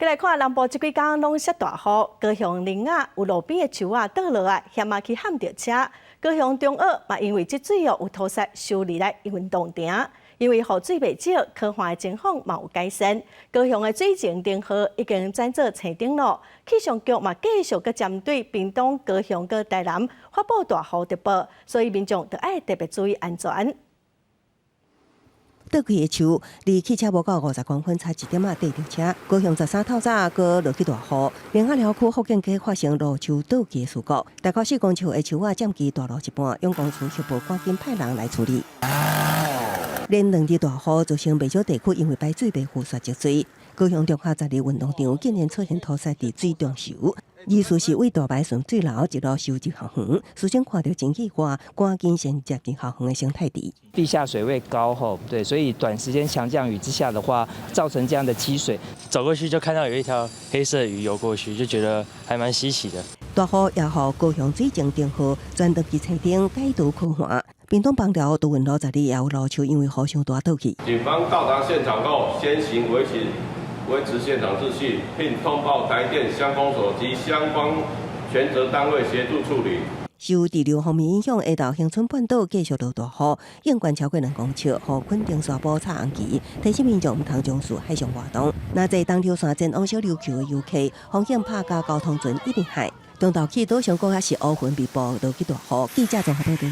來看南部這幾工攏落大雨，高雄苓雅有路邊的樹仔倒落來，險仔去譀著車。高雄中學嘛，因為積水哦，有土石收入來運動場。因為雨水袂少，乾旱的情況嘛有改善。高雄的水情燈號已經轉做青燈囉。氣象局嘛繼續閣針對屏東、高雄、閣台南發布大雨特報，所以民眾著愛特別注意安全。倒去的樹，離汽車無夠50公分，差一點仔綴著車。高雄13透早閣落起大雨，苓雅寮區福建街發生路樹倒去的事故，大概4公尺的樹仔佔據大路一半，永公司協報趕緊派人來處理。連2日大雨，造成袂少地區因為排水袂敷煞積水。高雄中學12運動場竟然出現土石佇水中游，意思是為大排順水流一路收入校園，師生看著真意外，趕緊先接入校園的生態池。地下水位高吼，對，所以短時間強降雨之下的話，造成這樣的積水，走過去就看到有一條黑色魚游過去，就覺得還蠻稀奇的。大雨也予高雄水情燈號轉轉去青燈解除乾旱。屏東枋寮都汶路12也有路樹因為雨傷大倒去。警方到達現場後，先行維持現場秩序，並通報台電鄉公所及相關權責單位協助處理。受滯流鋒面影響，下晝恆春半島繼續落大雨，湧懸超過2公尺，予墾丁沙埔插紅旗，提醒民眾毋通從事海上活動。若坐東流線前往小琉球的遊客，風險拍共交通船一直海。中晝起島上閣猶是烏雲密布，落起大雨。記者綜合報導。